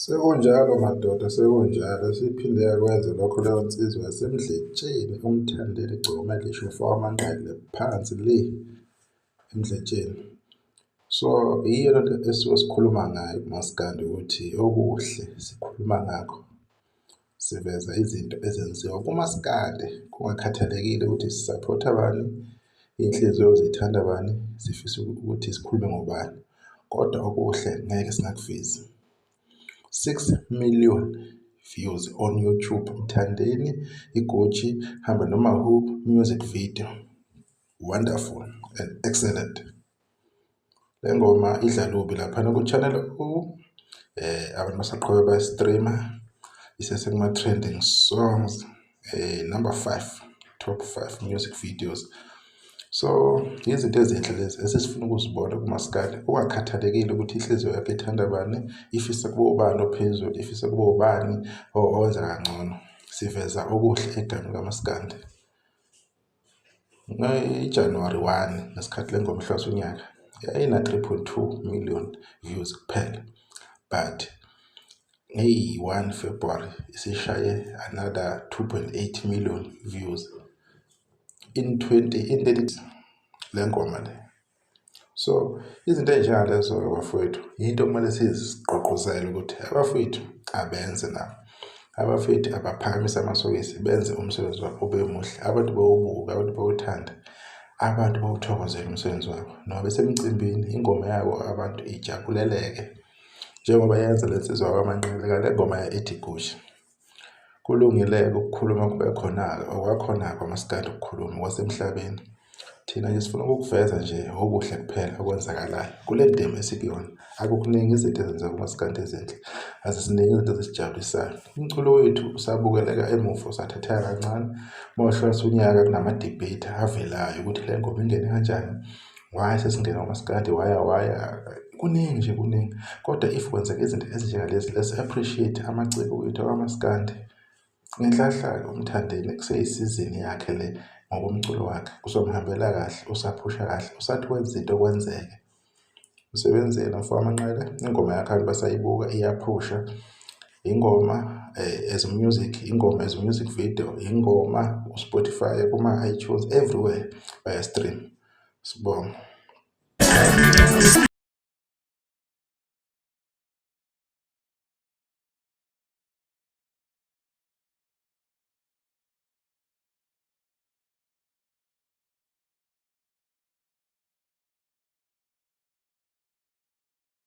Sekunjalo madoda, sekunjalo. Siphinde yakwenza lokho leyo nsizwa yaseMdletsheni, uMthandeni Gcokama Elisha umfo waManqele phansi le eMdletsheni. So yiyo lento esuke sikhuluma ngayo kumaskandi ukuthi okuhle sikhuluma ngakho. Siveza izinto ezenziwa kumaskandi kungakhathalekile ukuthi sisaphotha bani, iy'nhliziyo zithanda bani, sifisa ukuthi sikhulume ngobani, kodwa okuhle ngeke singakuvezi. 6 million views on YouTube, Mthandeni iGucci hamba noma who music video, wonderful and excellent. Le ngoma idla lubi laphana ku-Channel O, abantu basaqhubeka baya-stream-a, isesekuma-trending songs, number 5, top 5 music videos. So izinto ezinhle lezi esesifuna ukuzibona kumaskandi, kungakhathalekile ukuthi inhliziyo yakho ithanda bani, ifisa kube ubani ophezulu, ifisa kube ubani owenza kangcono. Siveza okuhle egameni likamaskandi. Nge-January 1 ngesikhathi le ngoma ihlose unyaka yayina-3.2 million views kuphela, but ngeyi-1 February isishaye another 2.8 million views in 20 in 30 le ngoma le. So izinto ey'njengalezo-ke bafowethu yinto okumele sizigqugquzele ukuthi abafowethu abenze nabo, abafowethu abaphakamise amasokisi benze umsebenzi wabo ube muhle, abantu bewubuke, abantu bewuthande, abantu bawuthokozele umsebenzi wabo. Noma besemcimbini ingoma yabo abantu ijabuleleke njengoba yenza le nsizwa yakwaManqele ngale ngoma ethi Gucci. Kulungile-ke ukukhuluma kube khona-ke okwakhona-ke kwamaskandi ukukhuluma kwasemhlabeni. Thina nje sifuna ukukuveza nje okuhle kuphela okwenzakalayo kule ndima esikuyona. Akukuningi izinto ezenzeka kumaskandi ezinhle, azisiningi izinto ezisijabulisayo. Umculo wethu usabukeleka emuva, usathatheka kancane. Uma uhlukanisa unyaka kunama-debate avelayo ukuthi le ngoma ingene kanjani, why sesingena kumaskandi, waya waya, kuningi nje kuningi. Kodwa if kwenzeka izinto ezinjengalezi, let's appreciate amaciko wethu akamaskandi. Ngenhlahla-ke uMthandeni kuseyisizini yakhe le ngokomculo wakhe, kuzomhambela kahle, usaphusha kahle, usathi wenza izinto kwenzeke. Usebenzile mfo waManqele, ingoma yakhe abantu basayibuka iyaphusha. Ingoma as music, ingoma as music video, ingoma ku-Spotify, kuma-iTunes, everywhere baya-stream. Sibonge.